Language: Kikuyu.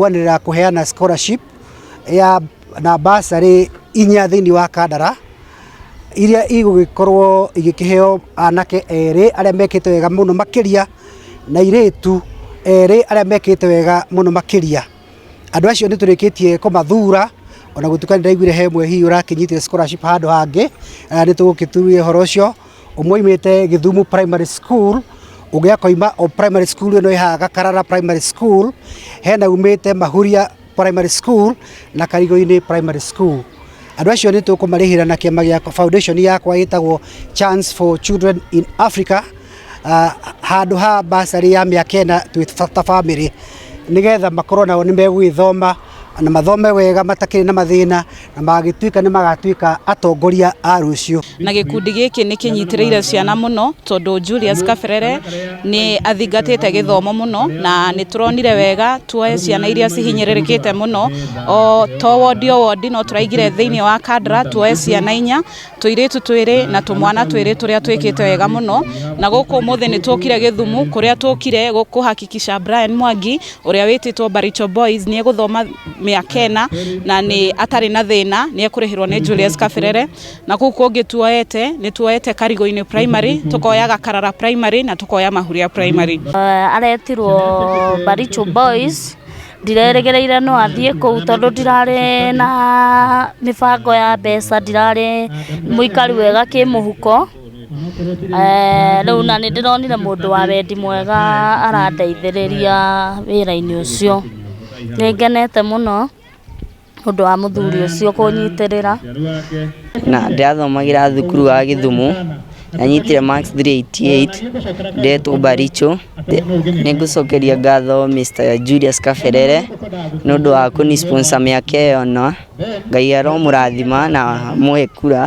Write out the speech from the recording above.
Kwanĩrĩra kũheana scholarship ya na bursary inya thĩinĩ wa Kandara iria igũgĩkorwo igĩkĩheo anake erĩ arĩa mekĩte wega mũno makĩria na airĩtu erĩ arĩa mekĩte wega mũno makĩria. Andũ acio nĩ tũrĩkĩtie kũmathura ona gũtuĩka nĩ ndaiguire he ũmwe hihi ũrakĩnyitire scholarship handũ hangĩ, nĩ tũgũgĩturia ũhoro ũcio. Ũmwe oimĩte Gĩthumo Primary School, ũngĩ akoima o primary school ĩno ĩ haha Gakarara Primary School, hena umĩte Mahuria Primary School na Karigo-inĩ Primary School. Andũ acio nĩ tũkũmarĩhĩra na kĩama gĩa foundation yakwa ĩtagwo Chance for Children in Africa, handũ ha bursary ya mĩaka ĩna twĩ ta bamĩrĩ, nĩgetha makorwo nao nĩ megũgĩthoma na mathome wega matakĩrĩ na mathĩna na magĩtuĩka nĩ magatuĩka atongoria a rũciũ. Na gĩkundi gĩkĩ nĩ kĩnyitĩrĩire ciana mũno tondũ Julius Kaberere nĩ athingatĩte gĩthomo mũno na nĩ tũronire wega tuoe ciana iria cihinyĩrĩrĩkĩte mũno o to wondi o wondi no tũraigire thĩinĩ wa Kandara tuoe ciana inya, tũirĩtu twĩrĩ na tũmwana twĩrĩ tũrĩa twĩkĩte wega mũno. Na gũkũ ũmũthĩ nĩ tũkire Gĩthumu kũrĩa tũkire kũhakikisha Brian Mwangi ũrĩa wĩtĩtwo Baricho Boys nĩ egũthoma mĩaka ĩna na nĩ atarĩ na thĩna, nĩ ekũrĩhĩrwo nĩ Julius Kaberere. Na kũu kũngĩ tuoete nĩ tuoete Karigo-inĩ Primary, tũkoya Gakarara Primary na tũkoya Mahuria Primary. Aretirwo Baricho Boys, ndirerĩgĩrĩire no athiĩ kũu tondũ ndirarĩ na mĩbango ya mbeca, ndirarĩ mũikari wega kĩmũhuko. Rĩu na nĩ ndĩronire mũndũ wa wendi mwega arandeithĩrĩria wĩra-inĩ ũcio. Nĩ ngenete mũno ũndũ wa mũthuri ũcio kũnyitĩrĩra. Na ndĩrathomagĩra thukuru wa Gĩthumo, ndanyitire marks 388, ndetwo Baricho. Nĩ ngũcokeria ngatho Mr. Julius Kaberere nĩ ũndũ wa kũni sponsor mĩaka ĩyo ĩna. Ngai aromũrathima na amũhe kura.